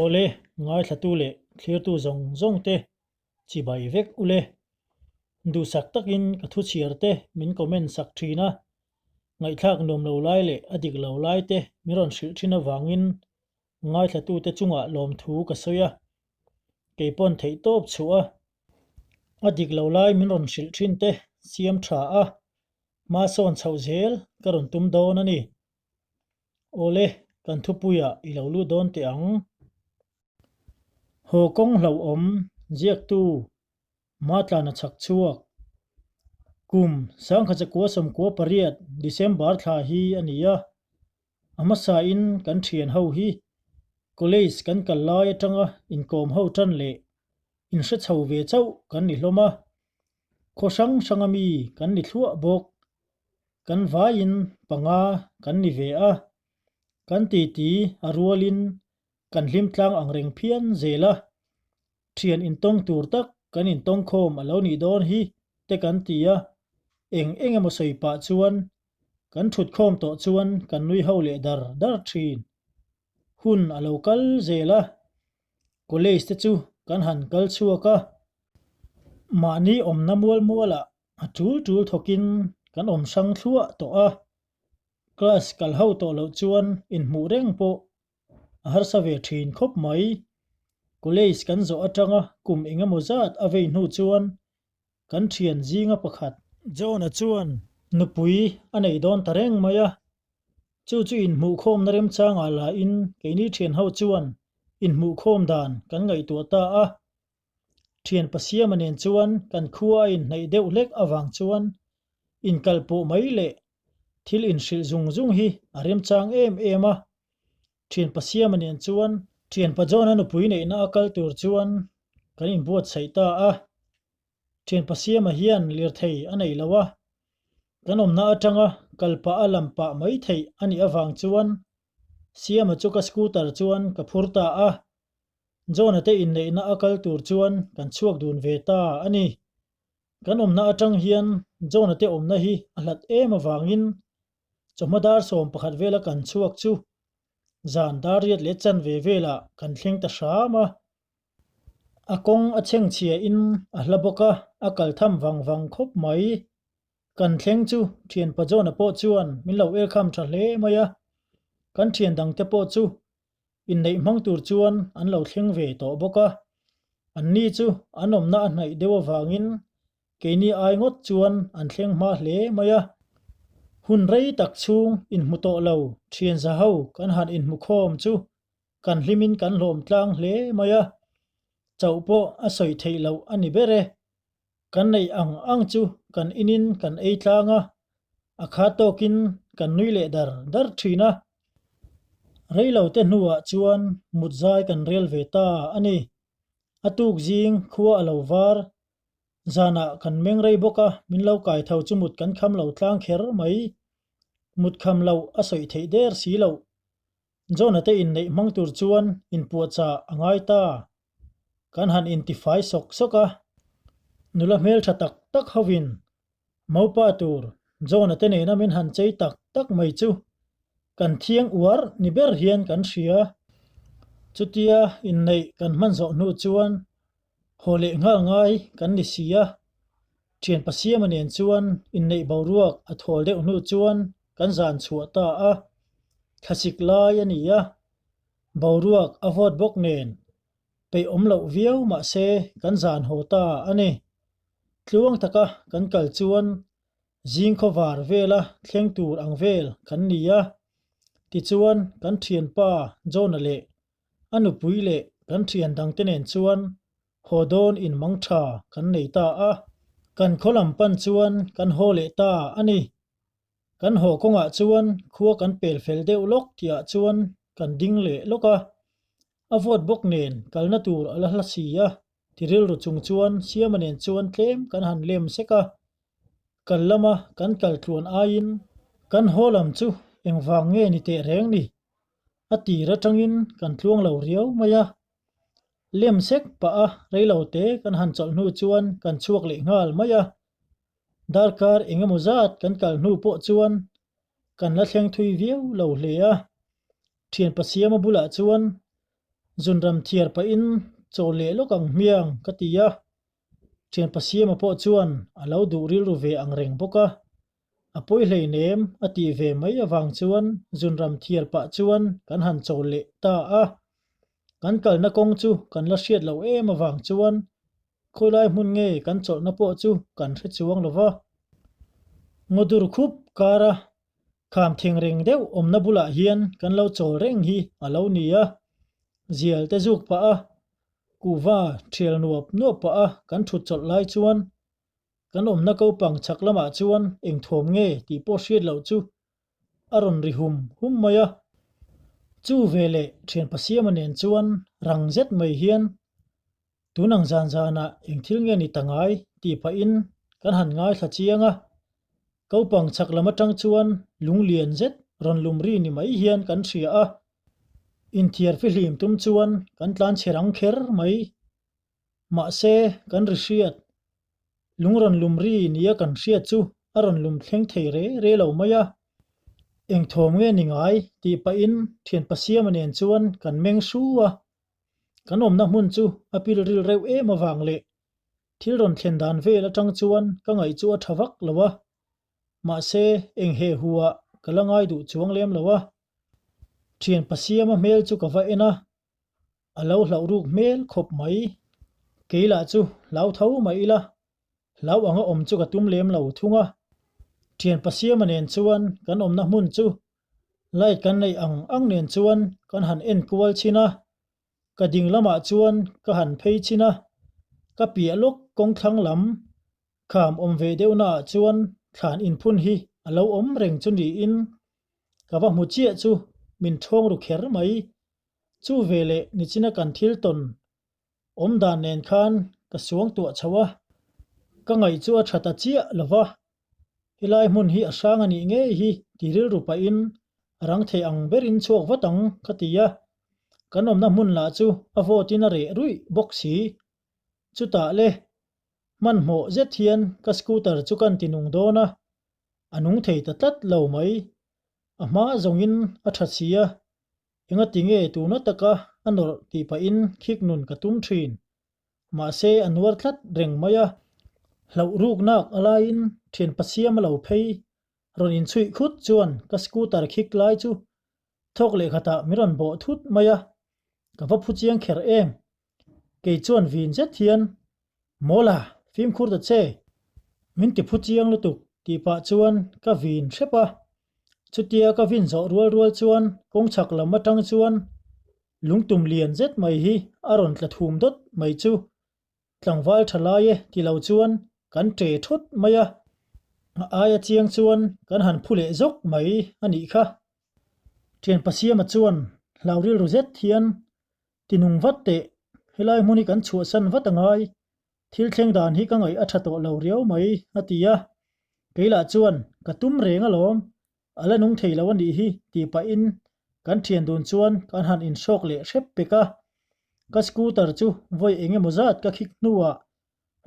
Awle, ngaithlatu leh thlirtu zawng zawng te chibai vek ule. Duhsak takin ka thu chhiar te min comment sak thin a, ngaihthlak nuam lo lai leh a dik lo lai te min rawn hrilh thin avangin ngaithlatute chungah lawmthu ka sawi a, kei pawn theih tawp chhuah a, a dik lo lai min rawn hrilh thin te siam tha a, hma sawn chhoh zel ka rawn tum dawn a ni. Awle, kan thupuiah i lo lut dawn teh ang. Haw kawng hlauhawm ziaktu Matlana chhak chhuak. Kum 1998 December thla hi a ni a, a hmasain kan thian ho hi college kan kal lai atanga inkawm ho tan leh inhre chho ve chauh kan ni hlawm a, khaw hrang hranga mi kan ni thluah bawk. Kan vaiin panga kan ni ve a, kan titi a rualin kan hlim tlang ang reng phian zel a, thian intawng tur tak kan intawng khawm a lo nih dawn hi te kan ti a, eng eng emaw sawi pah chuan kan thut khawm tawh chuan kan nui ho leh dar dar thin. Hun a lo kal zel a, college te chu kan han kal chhuak a, mahni awmna mual mualah a tul tul thawkin kan awm hrang thluah tawh a, class kal ho tawh loh chuan inhmuh reng pawh a harsa ve thin khawp mai. College kan zawh atanga kum eng emaw zat a vei hnu chuan kan thian zinga pakhat, John-a chuan nupui a nei dawn ta reng mai a, chu chu inhmuhkhawmna remchangah lahin keini thian ho chuan inhmuhkhawm dan kan ngaihtuah ta a. Thian Pasiama nen chuan kan khua a inhnaih deuh hlek avang chuan inkalpawh mai leh thil inhrilh zung zung hi a remchang em em a. Thian Pasiama nen chuan Thian Pajawna nupui neihna a kal tur chuan kan inbuatsaih ta a. Thian Pasiama hian lirthei a nei lo a, kan awmna atanga kal pah a lam pah mai theih a nih avang chuan Siama chu ka scooter chuan ka phur ta a. John-a te inneihna a kal tur chuan kan chhuak dun ve ta a ni. Kan awmna atang hian John-a te awmna hi a hlat em avangin chawhma dar 11 vela kan chhuak chu zan dar riat leh chanve velah kan thleng ta hram a. A kawng a chhengchhia in a hla bawk a, a kal tham vang vang khawp mai. Kan thleng chu thianpa John-a pawh chuan min lo elkham tha hle mai a, kan thian dangte pawh chu Inneih hmang tur chuan an lo thleng ve tawh bawk a, anni chu an awmna a hnaih deuh avangin keini ai ngawt chuan an thleng hma hle mai a. Hun rei tak chhung inhmu tawh lo thian za ho kan han inhmu khawm chu kan hlimin kan hlawm tlang hle mai a, chauh pawh a sawi theih loh a ni ber e. Kan neih ang ang chu kan inin kan ei tlang a, a kha tawkin kan nui leh dar dar thin a. Reilo te hnuah chuan mut zai kan rel ve ta a ni. A tuk zing khua a lo var. Zanah kan meng rei bawk a, min lo kai tho chu mut kan kham lo tlang kher mai. Mut kham loh a sawi theih der si loh. John-a te inneih hmang tur chuan inpuahchah a ngai ta. Kan han intifai sawk sawk a, nula hmeltha tak tak hovin Maupa tur John-a te nena min han chei tak tak mai chu kan thiang uar ni ber hian kan hria. Chutia inneih kan hman zawh hnu chuan haw leh nghal ngai kan ni si a, thianpa Siama nen chuan inneih boruak a thawl deuh hnu chuan kan zan chhuah ta a, thlasik lai a ni a, Boruak a vawt bawk nen peih awm loh viau mah se kan zan haw ta a ni. Tluang taka kan kal chuan zing khawvar vela thleng tur ang vel kan ni a. Tichuan kan thianpa John-a leh a nupui leh kan thian dangte nen chuan haw dawn in mang tha kan nei ta a. Kan khaw lam pan chuan kan haw leh ta a ni. Kan haw kawngah chuan khua kan pel fel deuh lawk tihah chuan kan ding leh lawk a, a vawt bawk nen kalna tur a la hla si a, ti rilru chung chuan Siama nen chuan tlem kan han lem sek a, kal lama kan kal tluan aiin kan haw lam chu engvang nge ni teh reng ni? A tir atangin kan tluang lo riau mai a. Lem sek pah a reilo te kan han chawlh hnu chuan kan chhuak leh nghal mai a. Darkar eng emaw zat kan kal hnu pawh chuan kan la thleng thui viau lo hle a. Thian Pasiama bulah chuan zunram thiar pahin chaw leh lawk ang hmiang ka ti a. Thian Pasiama pawh chuan a lo duh rilru ve ang reng bawk a. A pawi hleinem a tih ve mai avang chuan zunram thiar pah chuan kan han chawl leh ta a. Kan kalna kawng chu kan la hriat loh em avang chuan khawilai hmun nge kan chawlhna pawh chu kan hre chuang lo va. Ngawdur khup kara kham theng reng deuh awmna bulah hian kan lo chawl reng hi a lo ni a. Zial te zuk pah a, kuhva thial nuap nuap pah a kan thut chawlh lai chuan Kan awmna kopang chhak lamah chuan eng thawm nge tih pawh hriat loh chu a rawn ri hum hum mai a. Chu veleh thianpa Siama nen chuan rang zet mai hian tun ang zan zanah eng thil nge ni ta ngai tih pahin kan han ngaithla chiang a. Kopang chhak lam atang chuan lung lian zet rawn lum ri ni mai hian kan hria a. Inthiar fihlim tum chuan kan tlan chhe rang kher mai. Mahse, kan ri hriat, lung rawn lum ri nia kan hriat chu a rawn lum thleng thei re re lo mai a. Eng thawm nge ni ngai tih pahin thianpa Siama nen chuan kan meng hru a. Kan awmna hmun chu a pil ril reuh em avang leh thil rawn thlen dan vel atang chuan ka ngaih chu a tha vak lo a. Mahse, eng he hu ah ka la ngai duh chuang lem lo a. Thianpa Siama hmel chu ka va en a. A lo hlauh ruk hmel khawp mai. Kei lah chu hlau tho mai ila, hlau anga awm chu ka tum lem lo thung a. Thianpa Siama nen chuan kan awmna hmun chu light kan neih ang ang nen chuan kan han en kual chhin a, ka ding lamah chuan ka han phei chhin a, ka piah lawk kawng thlang lam kham awm ve deuh naah chuan thlan inphun hi a lo awm reng chu niin ka va hmu chiah chu min thawng ru kher mai. Chu veleh nichina kan thil tawn awm dan nen khan ka suang tuah chho a, ka ngaih chu a tha ta chiah lo va, helai hmun hi a hrang a nih ngei hi ti rilru pahin a rang thei ang berin chhuak vat ang ka ti a, kan awmna hmun lah chu a vawtin a reh ruih bawk si. Chutah le, hmanhmawh zet hian ka scooter chu kan ti nung dawn a, a nung thei ta tlat lo mai. A hma zawngin a tha si a, Engati nge tuna taka a nawrh tih pahin khik nun ka tum thin. Mahse a nuar tlat reng mai a. Hlauh ruknak a laiin thianpa siam a lo phei. Rawn inchhuih khut chuan ka scooter khik lai chu thawk leh khatah min rawn bawh thut mai a. Ka va phu chiang kher em. Kei chuan vin zet hian, Mawla, fimkhur ta che! Min ti phu chiang lutuk tih pah chuan ka vin hrep a. Chutia ka vin zawh rual rual chuan kawng chhak lam atang chuan lungtum lian zet mai hi a rawn tla thum dawt mai chu tlangval tha lai e ti lo chuan kan ṭe thawt mai a. A aia chiang chuan kan han phu leh zawk mai a nih kha. Thianpa Siama chuan hlau rilru zet hian Ti nung vat teh, helai hmun hi kan chhuahsan vat a ngai, thil thleng dan hi ka ngaih a tha tawh lo riau mai, a ti a. Kei lah chuan, Ka tum reng alawm, a la nung thei lo a nih hi, tih pahin kan thian dun chuan kan han inhrawk leh hrep pek a. Ka scooter chu vawi eng emaw zat ka khik hnuah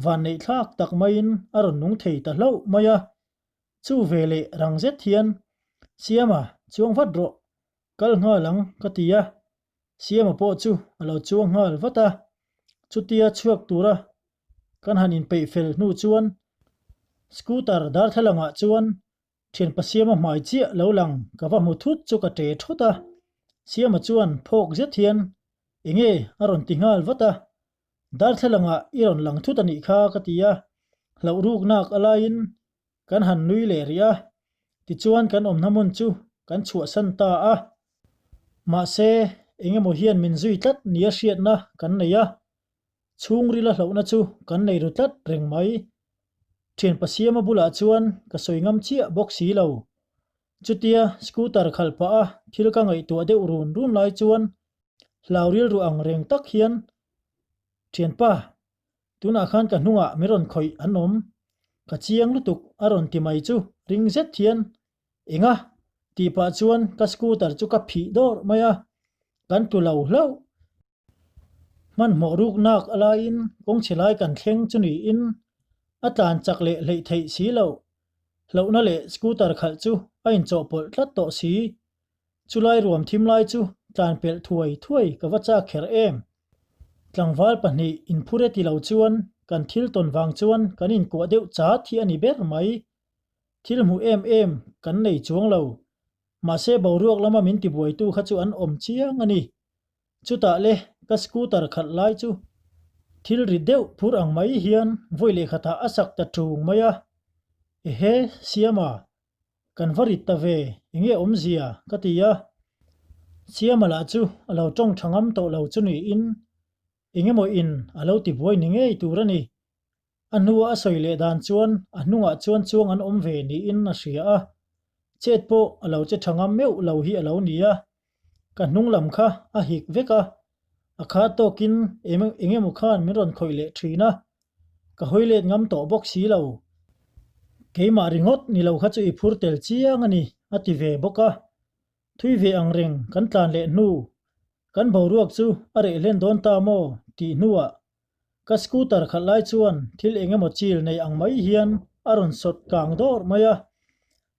vanneih thlak tak maiin a rawn nung thei ta hlauh mai a. Chu veleh rang zet hian, Siama, chuang vat rawh, kal nghal ang, ka ti a. Siama pawh chu a lo chuang nghal vat a, chutia chhuak tura kan han inpeih fel hnu chuan scooter darthlalangah chuan thianpa Siama hmai chiah lo lang ka va hmu thut chu ka ṭe thawt a, Siama chuan phawk zet hian enge a rawn ti nghal vat a, darthlalangah i rawn lang thut a nih kha ka ti a, hlauh ruknak a laiin Kan han nui leh rih a, tichuan kan awmna hmun chu kan chhuahsan ta a. Mahse, eng emaw hian min zui tlat nia hriatna kan nei a, chhungrila hlauhna chu kan nei ru tlat reng mai. Thianpa Siama bulah chuan ka sawi ngam chiah bawk si lo. Chutia scooter khalh pah a thil ka ngaihtuah deuh run run lai chuan hlau rilru ang reng tak hian, Thianpa, Tunah khan ka hnungah min rawn khawih an awm. Ka chiang lutuk a rawn ti mai chu ring zet hian, Enga? tih pah chuan ka scooter chu ka phih dawrh mai a. Kan tlu lo hlauh. Hmanhmawh ruk nak a laiin kawngchhe lai kan thleng chu niin a tlan chak leh hleih theih si loh. Hlauhna leh scooter khalh chu a inchawhpawlh tlat tawh si. Chulai ruam thim lai chu tlan pelh thuai thuai ka va chak kher em. Tlangval pahnih inphur e ti lo chuan kan thil tawn vang chuan kan inkuah deuh chat hi a ni ber mai. Thil hmuh em em kan nei chuang lo. Mahse boruak lama min tibuaitu kha chu an awm chiang a ni. Chutah le ka scooter khalh lai chu thil ri deuh phur ang mai hian vawi leh khatah a sak ta ṭung mai a. Ehe, Siama, kan va rit ta ve, enge awmzia? ka ti a. Siama lah chu a lo ṭawng ṭha ngam tawh lo chu niin engemaw in a lo tibuai ni ngei tur a ni. A hnua a sawi leh dan chuan a hnungah chuan chuang an awm ve niin a hria a, chet pawh a lo che tha ngam meuh lo hi a lo ni a. Ka hnung lam kha a hik vek a, a kha tawkin eng emaw khan min rawn khawih leh thin a, ka hawi let ngam tawh bawk si lo. Keimah ringawt ni lo kha chu i phur tel chiang a ni, a ti ve bawk a. Thui ve ang reng kan tlan leh hnu, kan boruak chu a reh hlen dawn ta maw tih hnuah Ka scooter khalh lai chuan thil eng emaw chil nei ang mai hian a rawn sawt kang dawr mai a.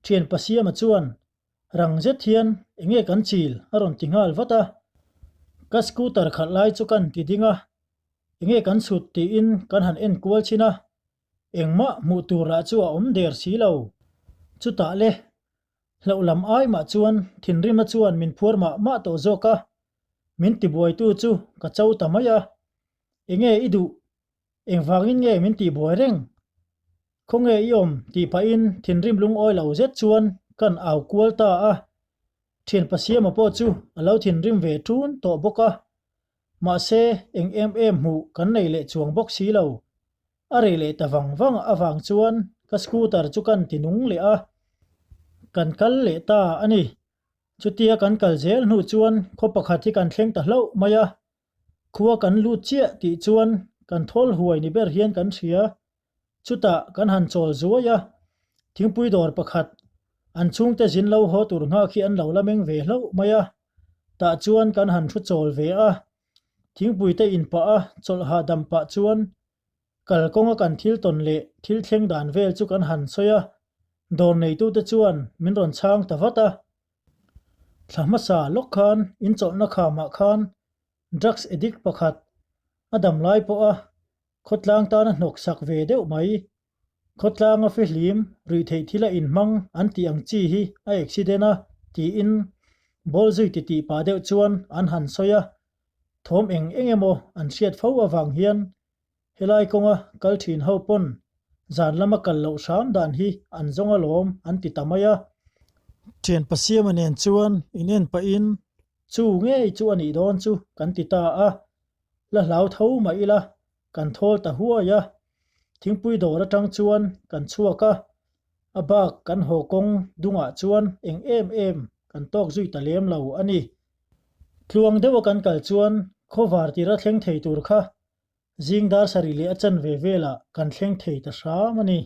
Thian Pasiama chuan rang zet hian eng nge kan chil a rawn ti nghal vat a. Ka scooter khalh lai chu kan ti ding a, eng nge kan chhut tiin kan han en kual chhin a, engmah hmuh tur lah chu a awm der si lo. Chutah le, hlauh lam ai mah chuan thinrima chuan min phuar mah mah tawh zawk a, Min tibuaitu chu ka cho ta mai a, Enge i duh? Engvangin nge min tihbuai reng? Khawnge i awm? tih pahin thinrim lungawi lo zet chuan kan au kual ta a. Thian Pasiama pawh chu a lo thinrim ve ṭun tawh bawk a. Mahse, eng em em hmuh kan nei leh chuang bawk si lo. A reh leh ta vang vang avang chuan ka scooter chu kan tinung leh a, kan kal leh ta a ni. Chutia kan kal zel hnu chuan khaw pakhat hi kan thleng ta hlauh mai a, khua kan lut chiah tih chuan kan thawl huai ni ber hian kan hria. Chutah kan han chawl zuai a, thingpui dawr pakhat an chhungte zin lo haw tur nghak hi an lo la meng ve hlauh mai a, tah chuan kan han thu chawl ve a. Thingpui te in pah a, chawlh hahdam pah chuan Kalkawnga kan thil tawn leh thil thleng dan vel chu kan han sawi a, dawr neitute chuan min rawn chhang ta vat a. Thla hmasa lawk khan inchawlhna khamah khan drugs addict pakhat a dam lai pawha khawtlang tana hnawk sak ve deuh mai. Khawtlanga fihlim ruihtheih thila inhmang an tih ang chi hi a accident a tiin ball zui titih pah deuh chuan an han sawi a, thawm eng eng emaw an hriat fo avang hian Helai kawnga kal thin ho pawn zan lama kal loh hram dan hi an zawng alawm an ti ta mai a. Thian Pasiama nen chuan in en pahin chu ngei chu a nih dawn chu kan ti ta a, la hlau tho mah ila kan thawl ta huai a. Thingpui dawr atang chuan kan chhuak a, a bak kan haw kawng dungah chuan eng em em kan tawk zui ta lem lo a ni. Tluang deuha kan kal chuan khawvar tira thleng thei tur kha Zing dar sarih leh a chanve velah kan thleng thei ta hram a ni.